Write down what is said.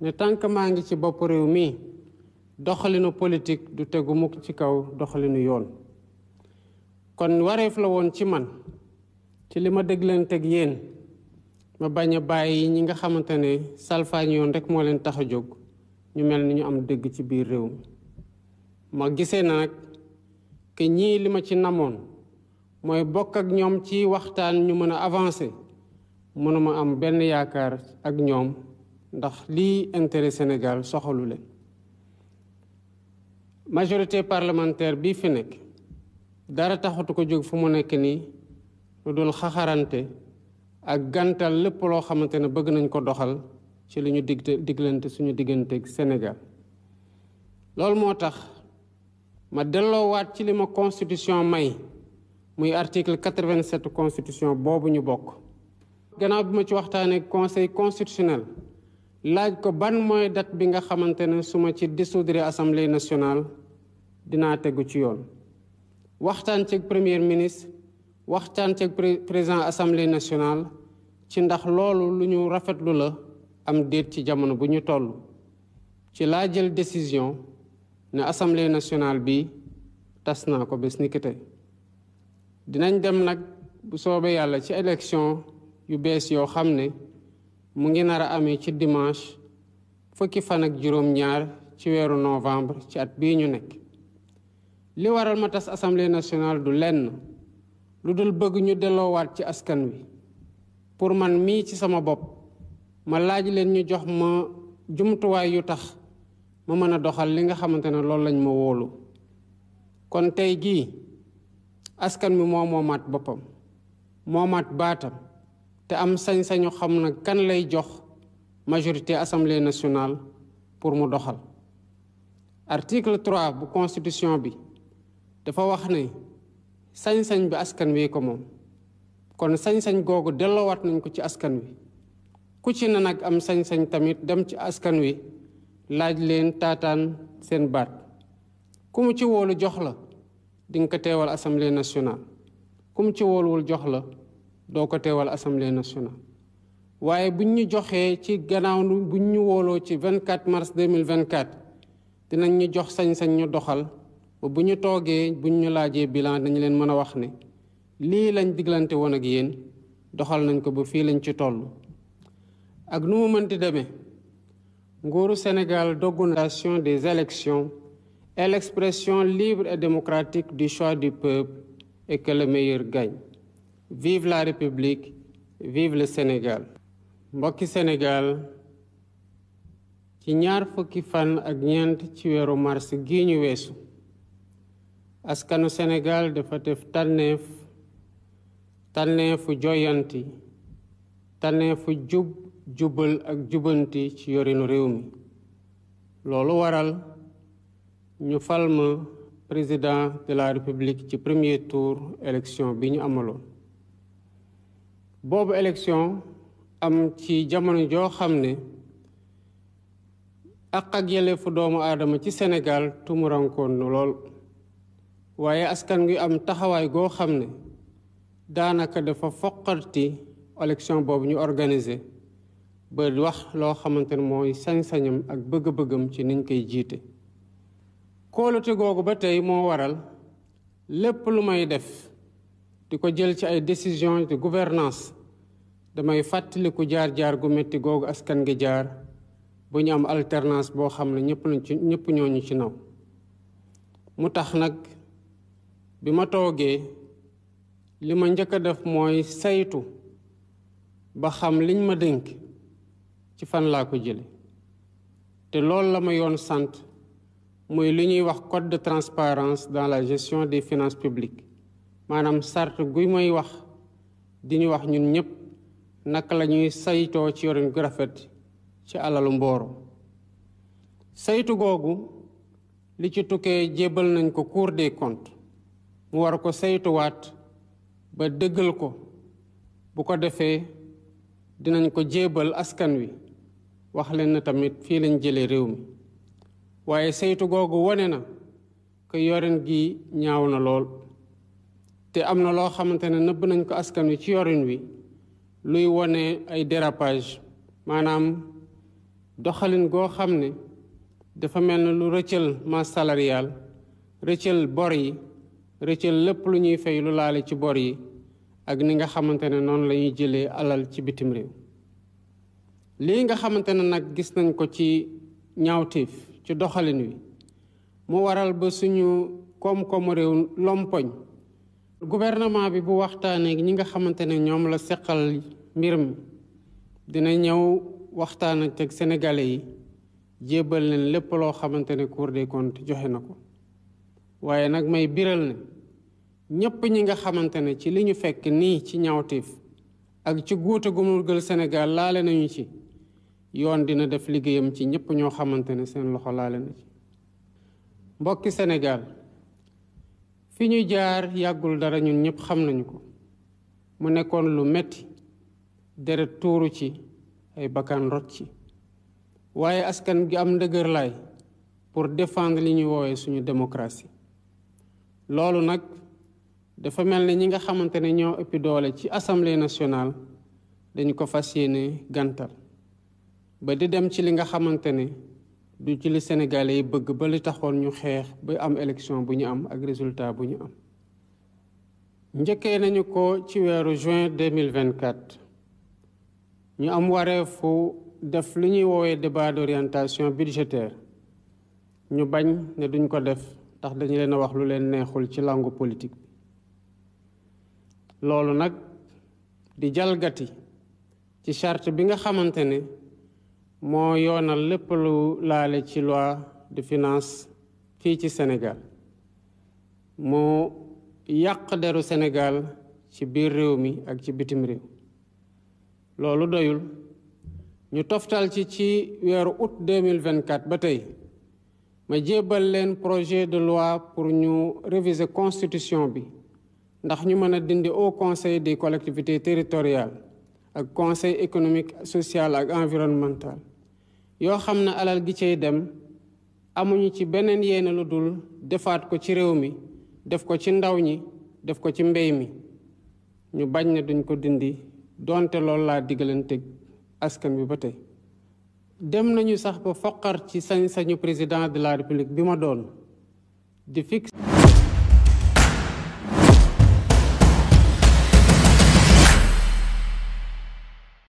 ne tant que maa ngi ci bopp réew mi doxalinu politique du tegu mukk ci kaw doxalinu yoon. kon wareef la woon ci man ci li ma déglanteeg yéen ma bañ a bàyyi ñi nga xamante ne salfaañ yoon rek moo leen tax a jóg ñu mel ni ñu am dëgg ci biir réew mi. ma gisee na nag que ñii li ma ci namoon mooy bokk ak ñoom ci waxtaan ñu mën a avancer mënuma am benn yaakaar ak ñoom ndax lii intérêt Sénégal soxalu leen. majorité parlementaire bii fi nekk dara taxatu ko jóg fu mu nekk nii lu dul xaxarante ak gantal lépp loo xamante ne bëgg nañ ko doxal ci li ñu diglante suñu digganteeg Sénégal. loolu moo tax ma delloowaat ci li ma constitution may muy article 87 constitution boobu ñu bokk. gannaaw bi ma ci waxtaanee conseil constitutionnel laaj ko ban mooy date bi nga xamante ne su ma ci dissoudre assemblée nationale dinaa tegu ci yoon. waxtaan ceeg premier ministre waxtaan ceeg président assemblée nationale ci ndax loolu lu ñu rafetlu la am déet ci jamono bu ñu toll. ci laa jël décision ne assemblée nationale bi tas naa ko bés ni ki tey. dinañ dem nag bu soobee yàlla ci élection yu bees yoo xam ne mu ngi nar a amee ci dimanche fukki fan ak juróom-ñaar ci weeru novembre ci at bii ñu nekk. li waral ma tas assemblée nationale du lenn lu dul bëgg ñu delloowaat ci askan wi pour man mii ci sama bopp ma laaj leen ñu jox ma jumtuwaay yu tax ma mën a doxal li nga xamante ne loolu lañ ma wóolu. kon tey gii askan wi moo moomaat boppam moomaat baatam te am sañ-sañu xam na kan lay jox majorité assemblée nationale pour mu doxal. article 3 bu constitution bi dafa wax ne sañ-sañ bi askan wi ko moom kon sañ-sañ googu delloowaat nañ ko ci askan wi ku ci na nag am sañ-sañ tamit dem ci askan wi laaj leen taataan seen baat ku mu ci wóolu jox la di nga ko teewal assemblée nationale ku mu ci wóoluwul jox la doo ko teewal assemblée nationale. waaye buñ ñu joxee ci gannaaw buñ ñu wóoloo ci 24 mars 2024 dinañ ñu jox sañ-sañ ñu doxal ba bu ñu toogee buñ ñu laajee bilan dañu leen mën a wax ne lii lañ diglante woon ak yéen doxal nañ ko ba fii lañ ci toll. ak nu mu mënti demee nguuru Sénégal doggu na des élections est l'expression libre et démocratique du choix du peuple et que le meilleur gagne. Vive la République, vive le Sénégal. mbokki Sénégal ci ñaar fukki fan ak ñeent ci weeru mars gii ñu weesu askanu Sénégal dafa def tànneefu joyanti tànneefu jubal ak jubanti ci yorinu réew mi. loolu waral ñu fal ma président de la République ci premier tour élection bi ñu amaloon. boobu élection am ci jamono joo xam ne àq ak yelleefu doomu aadama ci Sénégal tumurankoon lool waaye askan wi am taxawaay goo xam ne daanaka dafa foqarti élection boobu ñu organiser ba wax loo xamante ne mooy sañ-sañam ak bëgg-bëggam ci niñ koy jiite. kóolute googu ba tey moo waral lépp lu may def di ko jël ci ay décisions de gouvernance damay fàttaliku jaar-jaar gu metti googu askan gi jaar bu ñu am alternance boo xam ne ñëpp ñooñu ci naw. mu tax nag bi ma toogee li ma njëkk a def mooy saytu ba xam liñ ma dénk ci fan laa ko jële te loolu la ma yoon sant muy li ñuy wax code de transparence dans la gestion des finances publiques maanaam sart guy may wax di ñu wax ñun ñëpp naka la ñuy saytoo ci yorin gu rafet ci alalu mbooro. saytu googu li ci tukkee jébbal nañ ko Cour des comptes mu war ko saytuwaat ba dëggal ko bu ko defee dinañ ko jébbal askan wi wax leen na tamit fii lañ jëlee réew mi. waaye saytu googu wone na ko yorin gi ñaaw na lool te am na loo xamante ne nëbb nañ ko askan wi ci yorin wi luy wone ay dérapage maanaam doxalin goo xam ne dafa mel ne lu rëccal masse salariale rëccal bor yi rëccal lépp lu ñuy fay lu laale ci bor yi ak ni nga xamante ne noonu la ñuy jëlee alal ci bitim réew. lii nga xamante ne nag gis nañ ko ci ñaawteef ci doxalin wi mu waral ba suñu koom-koomu réew lompoñ gouvernement bi bu waxtaanee ñi nga xamante ne ñoom la seqal mbir mi dina ñëw waxtaan ak sénégalais yi jébbal leen lépp loo xamante ne Cour des comptes joxe na ko waaye nag may biral ne ñépp ñi nga xamante ne ci li ñu fekk nii ci ñaawteef ak ci guute gu mu gël Sénégal laale nañu ci yoon dina def liggéeyam ci ñépp ñoo xamante ne seen loxo laale na ci. mbokki Sénégal fi ñu jaar yàggul dara ñun ñépp xam nañu ko mu nekkoon lu metti deret tuuru ci ay bakkan rot ci waaye askan gi am ndëgër laay pour défendre li ñuy woowee suñu démocratie. loolu nag dafa mel ne ñi nga xamante ne ñoo ëppi doole ci assemblée nationale dañu ko fas yéene gàntal ba di dem ci li nga xamante ne du ci li Sénégalais yi bëgg ba li taxoon ñu xeex ba am élection bu ñu am ak résultat bu ñu am. njëkkee nañu ko ci weeru juin 2024 ñu am wareefu def li ñuy woowee débat d'orientation budgétaire ñu bañ ne duñ ko def ndax dañu leen a wax lu leen neexul ci langue politique bi. loolu nag di jalgati ci charte bi nga xamante ne moo yoonal lépp lu laale ci loi de finance fii ci Sénégal moo yàq deru Sénégal ci biir réew mi ak ci bitim réew. loolu doyul ñu toftal ci weeru août 2024 ba tey ma jébbal leen projet de loi pour ñu réviser constitution bi ndax ñu mën a dindi au conseil des collectivités territoriales ak conseil économique social ak environnemental yoo xam ne alal gi cay dem amuñu ci beneen yéene lu dul defaat ko ci réew mi def ko ci ndaw ñi def ko ci mbéy mi ñu bañ ne duñ ko dindi donte loolu laa diggalanteeg askan bi ba tey. dem nañu sax ba foqar ci sañ-sañu président de la république bi ma doon di fixe